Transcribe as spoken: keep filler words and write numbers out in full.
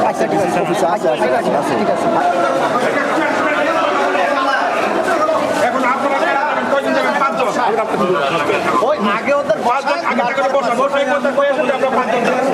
আচ্ছা, ঠিক আছে, অফিসে আছে, আছে, আছে, ঠিক আছে। এখন আপনারা কয়জন যাবেন? পাঁচজন। ওই আগে ওদের পাঁচজন আগে থাকলে বসা, বসা এই কথা কয়ে আসলে আমরা পাঁচজন যাবো।